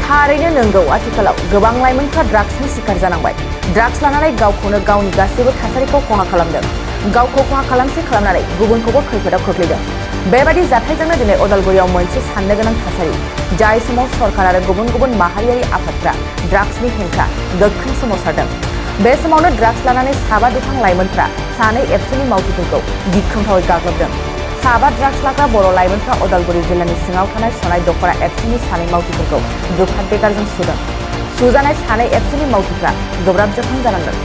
थारैनो नंगौ आथिखालाव गोबां लाइमोनफ्रा ड्राग्सनि शिकार जानांबाय। ड्राग्स लानानै गावखौनो गावनि गासैबो थासारिखौ खहा खालामदों। गावखौ खहा खालामसे खालामनानै गुबुनखौबो खैफोदाव खोख्लैदों। बेबादि जाथायजोंनो दिनै उदालगुरियाव मोनसे साननो गोनां थासारि। जाय समाव सरकार आरो गुबुन गुबुन माहारियारि आफादफ्रा ड्राग्सनि हेंथा गोख्रों सोमावसारदों। बे समावनो ड्राग्स लानानै साबा दुथां लाइमोनफ्रा सानै एबसुनि मावथिफोरखौ गिख्रंथावै गाग्लोबदों। साबा ड्राग्स लाग्रा बर' लाइमोनफ्रा उदालगुरि जिल्लानि सिङाव थानाय सनाय दख'रा एबसुनि सानै मावथिफोरखौ गोफार बेगारजों सुदों। सुजानाय सानै एबसुनि मावथिफ्रा गोब्राब जखम जानांदों।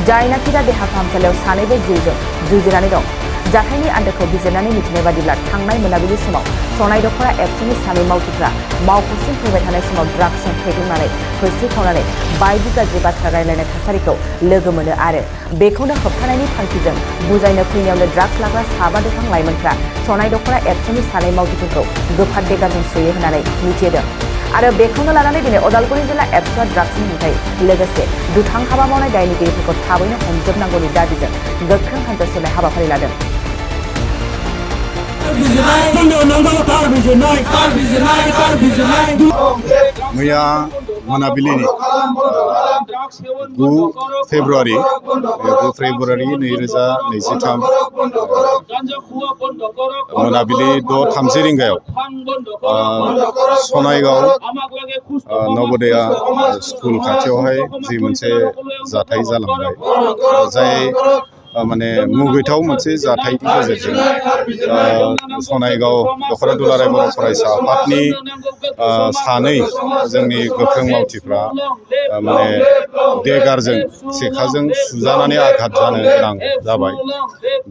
जायनाखि दा देहा फाहामसालियाव सानैबो जिउजों जुजिनानै दं। जाथायनि आन्दोखौ बिजिरनानै मिथिनाय बादिब्ला थांनाय मोनाबिलि समाव सनाय दख'रा एबसुनि सानै मावथिफ्रा मावख'सिम फैबाय थानाय समाव ड्राग्सजों फेग्लुंनानै होस्रिखावनानै बायदि गाज्रि बाथ्रा रायलायनाय थासारिखौ लोगो मोनो आरो बेखौनो होबथानायनि थांखिजों बुजायनो फैनायावनो ड्राग्स लाग्रा साबा दुथां लाइमोनफ्रा सनाय दख'रा एबसुनि सानै मावथिफोरखौ गोफार बेगारजों सुयो होननानै मिथिहोदों। आरो बेखौनो लानानै दिनै उदालगुरि जिल्ला एबसुआ ड्राग्सनि हेंथायै लोगोसे दुथां हाबा मावनाय दायनिगिरिफोरखौ थाबैनो हमजोबनांगौनि दाबिजों गोख्रों हान्जा सोलाय हाबाफारि लादों। मैया मोनाबिलिनि 9 फेब्रुवारि 2023 मोनाबिलि 6:30 रिंगायाव सनायगाव नवोदया स्कुल खाथियावहाय जि मोनसे जाथाय जालांबाय, जाय माने मुगैथाव मोनसे जाथायनि गेजेरजों सनायगाव दख'रा दुलाराय बर' फरायसा आफादनि सानै जोंनि गोख्रों मावथिफ्रा माने देगारजों सेखाजों सुजानानै आघात जानो गोनां जाबाय।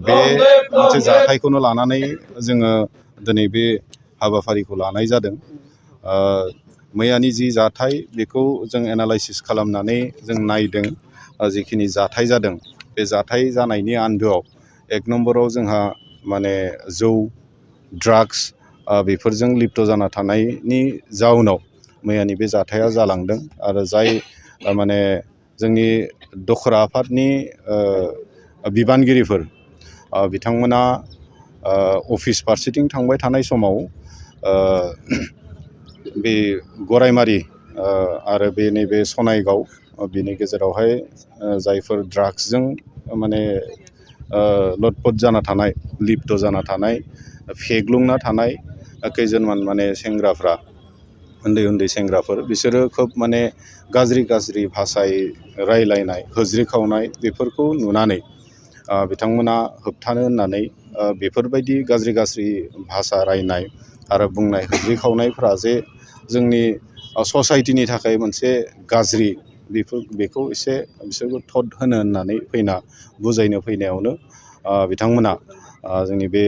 बे मोनसे जाथायखौनो लानानै जोङो दिनै बे हाबाफारिखौ लानाय जादों। मैयानि जि जाथाय बेखौ जों एनालाइसिस खालामनानै जों नायदों। जिखिनि जाथाय जादों बे जाथाय जानायनि आन्दोआव 1 नम्बराव जोंहा माने जौ ड्राग्स बेफोरजों लिप्त जाना थानायनि जाउनाव मैयानि बे जाथाया जालांदों। आरो जाय माने जोंनि दखरा आफादनि बिबानगिरिफोर बिथांमोना अफिस फारसेथिं थांबाय थानाय समाव बे गरायमारि आरो बे नैबे सनायगाव बिनि गेजेरावहाय जायफोर ड्राग्सजों माने लथपथ जाना थानाय, लिप्त जाना थानाय, फेग्लुंना थानाय खैजोनमान माने सेंग्राफ्रा, उन्दै उन्दै सेंग्राफोर, बिसोरो खोब माने गाज्रि गाज्रि भाषायै रायलायनाय, होज्रिखावनाय बेफोरखौ नुनानै बिथांमोना होबथानो होननानै बेफोरबायदि गाज्रि गाज्रि भाषा रायनाय आरो बुंनाय होज्रिखावनायफ्रा जे जोंनि ससाइटिनि थाखाय मोनसे गाज्रि, बेखौ एसे बिसोरखौ थद होनो होननानै बुजायनो फैनायावनो बिथांमोना जोंनि बे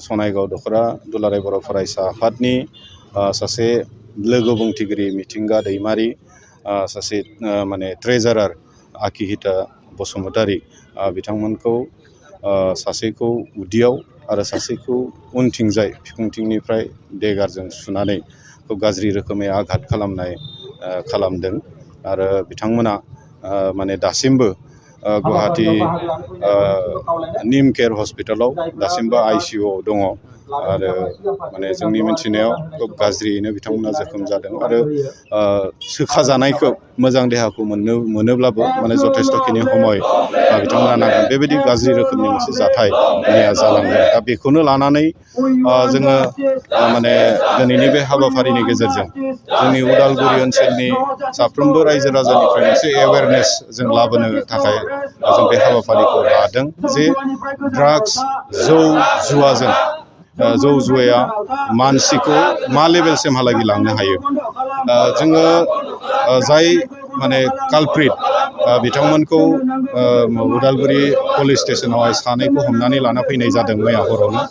सनायगाव दख'रा दुलाराय बर' फरायसा आफादनि सासे लोगो बुंथिगिरि मिथिंगा दैमारि, सासे माने ट्रेजारार आकिहिता बसुमतारी, बिथांमोनखौ सासेखौ उदैयाव आरो सासेखौ उनथिंजाय बिखुंथिंनिफ्राय देगारजों सुनानै खोब गाज्रि रोखोमै आघात खालामदों। आरो बिथांमोना माने दासिमबो गुवाहाटी निम केयार हस्पिटालाव दासिमबो ICUआव दङ। आरो माने जोंनि मिथिनायाव खोब गाज्रियैनो बिथांमोना जोखोम जादों। आरो सोखाजानायखौ मोजां देहाखौ मोनोब्लाबो माने जथेस्थ'खिनि समय बिथांमोना नांगोन। बेबायदि गाज्रि रोखोमनि मोनसे जाथाय मैया जालांदों। दा बेखौनो लानानै जोङो माने दिनैनि बे हाबाफारिनि गेजेरजों जोंनि उदालगुरि ओनसोलनि साफ्रोमबो रायजो राजानिफ्राय मोनसे एवेयारनेस जों लाबोनो थाखाय जों बे हाबाफारिखौ लादों जे ड्राग्स, जौ जुवाया मानसिखौ मा लेभेलसिमहालागै लांनो हायो। जोङो जाय माने कालप्रिट बिथांमोनखौ उदालगुरि पुलिस स्टेसनावहाय सानैखौ हमनानै लाना फैनाय जादों मैया हरावनो।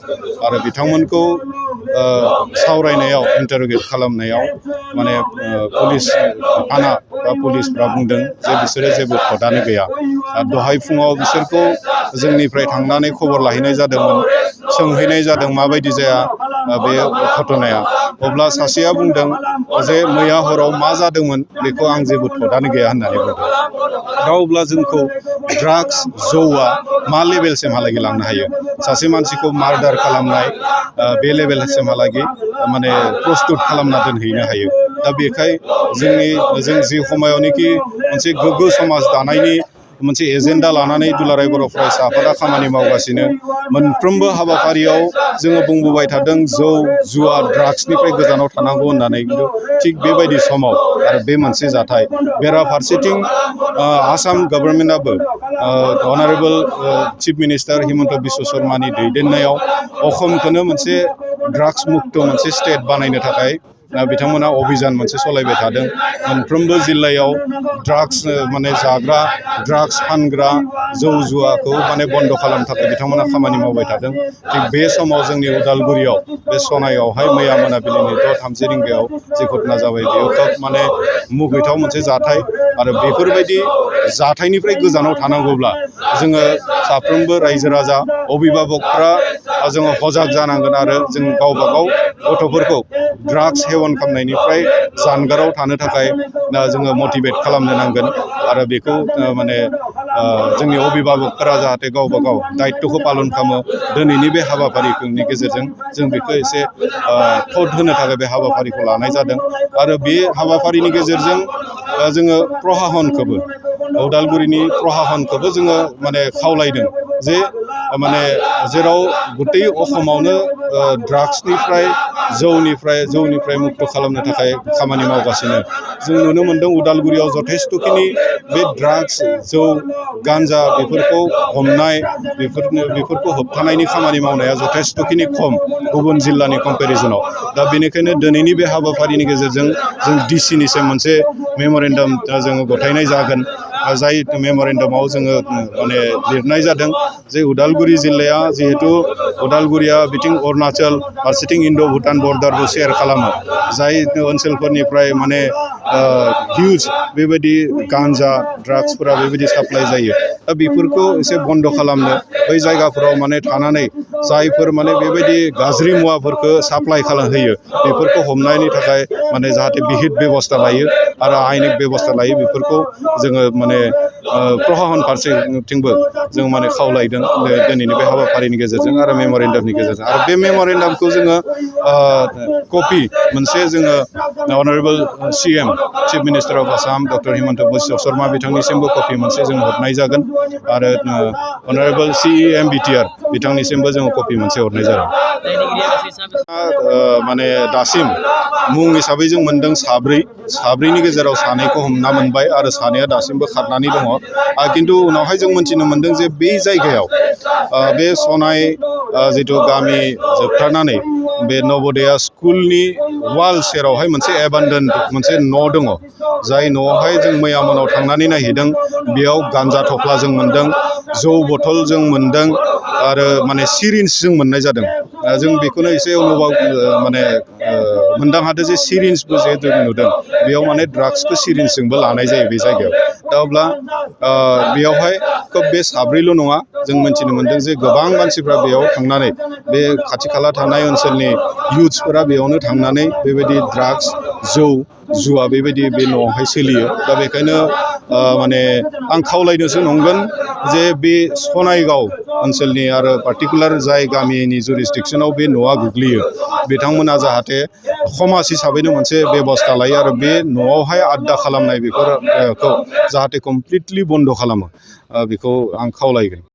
आरो बिथांमोनखौ सावरायनायाव, इन्टार'गेट खालामनायाव माने पुलिस थाना बा पुलिसफ्रा बुंदों जे बिसोरो जेबो खदानो गैया। आरो दहाय फुङाव बिसोरखौ जोंनिफ्राय थांनानै खबर लाहैनाय जादोंमोन, सोंहैनाय जादों माबायदि जाया बे घटनाया। अब्ला सासेया बुंदों जे मैया हराव मा जादोंमोन बेखौ आं जेबो थदानो गैया होननानै बुंदों। दा अब्ला जोंखौ ड्राग्स, जौआ मा लेभेलसिमहालागै लांनो हायो, सासे मानसिखौ मार्डार खालामनाय बे लेभेलसिमहालागै माने प्रस्तुत खालामना दोनहैनो हायो। दा बेखाय जों जि समायावनोखि मोनसे गोग्गो समाज दानायनि मोनसे एजेन्डा लानानै दुलाराय बर' फरायसा आफादा खामानि मावगासिनो मोनफ्रोमबो हाबाफारियाव जोङो बुंबोबाय थादों जौ जुवा ड्राग्सनिफ्राय गोजानाव थानांगौ होननानै खिन्थु थिग बेबायदि समाव आरो बे मोनसे जाथाय बेराफारसेथिं आसाम गभर्नमेन्टआबो अनारेबल चिफ मिनिस्टार हिमन्त बिश्व शर्मानि दैदेननायाव अসমखौनो मोनसे ड्राग्स मुक्त मोनसे स्टेट बानायनो थाखाय बिथांमोना अभियान मोनसे सालायबाय थादों मोनफ्रोमबो जिल्लायाव ड्राग्स माने जाग्रा ड्राग्स फानग्रा जौ जुवाखौ माने बन्द' खालामनो थाखाय बिथांमोना खामानि मावबाय थादों थिग बे समाव जोंनि उदालगुरियाव बे सनायावहाय मैया मोनाबिलिनि 6:30 रिंगायाव जि घटना जाबाय बेयो खोब माने मुगैथाव मोनसे जाथाय आरो बेफोरबायदि जाथायनिफ्राय गोजानाव थानांगौब्ला जोङो साफ्रोमबो रायजो राजा अभिभाबकफ्रा जोङो सजाग जानांगोन आरो जों गावबा गाव गथ'फोरखौ ड्राग्स हेवन खालामनायनिफ्राय जानगाराव थानो थाखाय जोङो मटिभेट खालामनो नांगोन आरो बेखौ माने जोंनि अभिभाबकफोरा जाहाथे गावबा गाव दायित्वखौ पालन खालामो दिनैनि बे हाबाफारिनि गेजेरजों जों बेखौ एसे थट होनो थाखाय बे हाबाफारिखौ लानाय जादों आरो बे हाबाफारिनि गेजेरजों जोङो प्रहाहनखौबो उदालगुरिनि प्रहाहनखौबो जोङो माने खावलायदों जे माने जेराव गतै असमावनो ड्राग्सनिफ्राय जौनिफ्राय मुक्त खालामनो थाखाय खामानि मावगासिनो जों नुनो मोन्दों उदालगुरियाव जथेस्थ'खिनि बे ड्राग्स जौ गान्जा बेफोरखौ हमनाय बेफोरखौ होबथानायनि खामानि मावनाया जथेस्थ'खिनि खम गुबुन जिल्लानि कम्पेरिजनाव दा बेनिखायनो दिनैनि बे हाबाफारिनि गेजेरजों जों डिसिनिसिम मोनसे मेम'रेन्डाम जोङो गथायनाय जागोन जाय मेम'रेन्डामाव जोङो माने लिरनाय जादों जे उदालगुरि जिल्लाया जिहेतु उदालगुरिया बिथिं अरुणाचल फारसेथिं इन्ड' भुटान बर्डारबो शेयार खालामो जाय ओनसोलफोरनिफ्राय माने हिउज बेबायदि गान्जा ड्राग्सफोरा बेबायदि साप्लाइ जायो दा बेफोरखौ एसे बन्द' खालामनो बै जायगाफोराव माने थानानै जायफोर माने बेबायदि गाज्रि मुवाफोरखौ साप्लाइ होयो बेफोरखौ हमनायनि थाखाय माने जाहाथे बिहित बेबस्था लायो आरो आयेनिक बेबस्था लायो बेफोरखौ जोङो माने प्रहाहन फारसेथिंबो जों माने खावलायदों दिनैनि बे हाबाफारिनि गेजेरजों आरो मेम'रेन्डामनि गेजेरजों आरो बे मेम'रेन्डामखौ जोङो कपि मोनसे जोङो honourable CM chief minister of Assam doctor Himanta Biswa Sarma बिथांनिसिमबो कपि मोनसे जों हरनाय जागोन आरो अनारेबल CEM BTR बिथांनिसिमबो जोङो कपि मोनसे हरनाय जागोन माने दासिम मुं हिसाबै जों मोनदों साब्रैनि गेजेराव सानैखौ हमना मोनबाय आरो सानैया दासिमबो खारनानै दङ खिन्थु उनावहाय जों मोनथिनो मोनदों जे बै जायगायाव बे सनाय जिथु गामि जोबथारनानै बे नवोदया स्कुलनि वाल सेरावहाय मोनसे एबान्डन मोनसे न' दङ जाय न'आवहाय जों मैया मोनाव थांनानै नायहैदों बेयाव गान्जा थफ्ला जों मोनदों जौ बथल जों मोनदों आरो माने सिरिन्स जों मोननाय जादों जों बेखौनो एसे माने मोनदां हादों जे सिरिन्सबो जिहेतु नुदों बेयाव माने ड्राग्सखौ सिरिन्सजोंबो लानाय जायो बे जायगायाव दा अब्ला बेयावहाय खोब बे साब्रैल' नङा जों मिथिनो मोनदों जे गोबां मानसिफ्रा बेयाव थांनानै बे खाथि खाला थानाय ओनसोलनि इयुथ्सफोरा बेयावनो थांनानै बेबायदि ड्राग्स जौ जुवा बेबायदि बे न'आवहाय सोलियो दा बेखायनो माने आं खावलायनोसो नंगोन जे बे सनायगाव ओनसोलनि आरो पार्टिकुलार जाय गामिनि जुरिसडिक्सनाव बे न'आ गोग्लैयो बिथांमोना जाहाथे समाज हिसाबैनो मोनसे बेबस्था लायो आरो बे न'आवहाय आड्डा खालामनाय बेफोरखौ जाहाथे कमप्लिटलि बन्द' खालामो बेखौ आं खावलायगोन